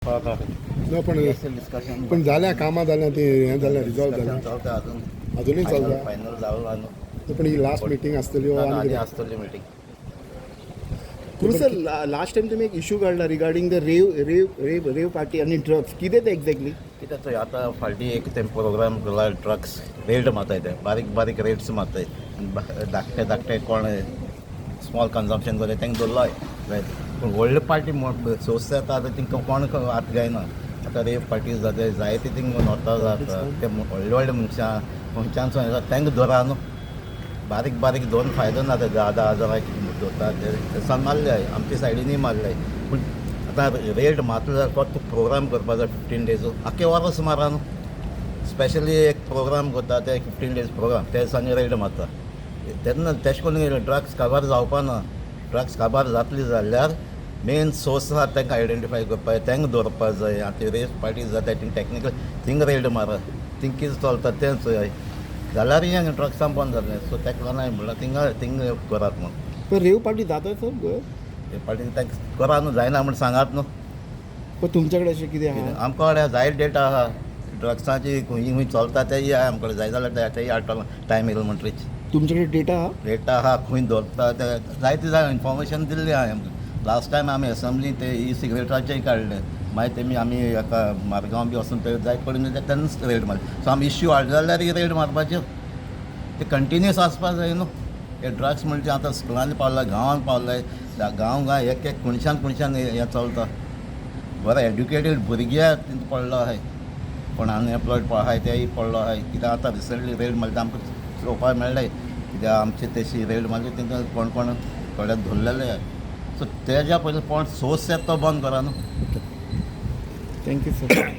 ना, पण डिस्कशन. पण जाल्या कामां जाल्या ती, हें जालें, रिजॉल्व जालें? चलता अजून. अजुनूय चलता? फायनल जावं ना. पण ही लास्ट मिटींग आसतली हो आनी आनी कितें? आसतली मिटींग. पूण सर, लास्ट टायम तुमी एक इशू काडला regarding the rave party आनी ड्रग्स. कितें तें एक्झॅक्टली? कितें चोय, आतां फाटीं एक ते प्रोग्राम केला, ड्रग्स रेड मारताय ते, बारीक बारीक रेड्स मारताय आनी धाकटे धाकटे कोण स्मॉल कन्जम्पशन करता तांकां दवरलोय जायत, पूण व्हडले पार्टी सोर्स जाता आतां, तांकां कोण हात घायना. आतां रेव पार्टी जाता जायते, थिंग नोता जाता, ते व्हडले व्हडले मनशां खंयच्यान येता तांकां धरा न्हू. बारीक बारीक दोन फायदो ना. ते 10-10 हजाराक दवरता ते दिसान मारले, आमच्या सायडीनूय मारले. पूण आतां रेट मारतलो जाल्यार फक्त प्रोग्राम करपा जाय 15 डेज, आख्खे वर्स मारा न्हू. स्पेशली एक प्रोग्राम करता ते 15 डेज प्रोग्राम, ते दिसांनी रेड मारता तेन्ना तेश करून ड्रग्स काबार जावपा ना. ड्रग्स काबार जातली जाल्यार मेन सोर्स आसा तांकां आयडेंटिफाय करपा जाय, तांकां दवरपा जाय. आतां रेस पार्टी जाता थिंग टॅक्निकल थिंग रेड मारा, थिंग कितें चलता तें चोय जाल्यार हें ड्रग्सां बंद जातलें. सो ताका लागून हांवें म्हणलां थिंगा थिंग करात म्हूण. पण रेव पार्टी जाता सर गोंयांत? हे पार्टी तांकां करा न्हू, जायना म्हूण सांगात न्हू. पण तुमच्या कडेन अशें कितें आहा? आमकां कडेन जायते डेटा आहा ड्रग्साची, खंय खंय चलता तेय आहा आमकां कडेन. जाय जाल्यार तेय हाडटलो टायम येयलो म्हणटरीच. तुमच्या कडेन डेटा आहा? डेटा आहा, खंय दवरता ते, जायते जाय इन्फॉर्मेशन दिल्ली आहा आमकां. लास्ट टायम आमी एसेंब्ली ते ई सिगरेटाचेय काडले, मागीर तेमी आमी हेका मारगांव बी वचून ते जायते कडेन तेन्नाच रेड मारले. सो आमी इश्यू हाडले जाल्यार रेड मारपाच्यो, ते कंटिन्युअस आसपा जाय न्हू. हे ड्रग्स म्हणजे आतां स्कुलांनी पावला, गांवांत पावले, गांव गांव एक एक खुणशान खुणशान हें चलता. बरें एड्युकेटेड भुरगे तितून पडलो आहाय, कोण अनएम्प्लॉयड आहाय तेय पडलो आहाय. कित्याक आतां रिसंटली रेड मारले आमकां चोवपाक मेळ्ळें, कित्याक आमचे तशी रेड मारली, तेंकां कोण कोण थोडे धरलेले आहाय. सो तेज्या पयलीं कोण सोर्स येता तो बंद करा न्हू. Thank you sir.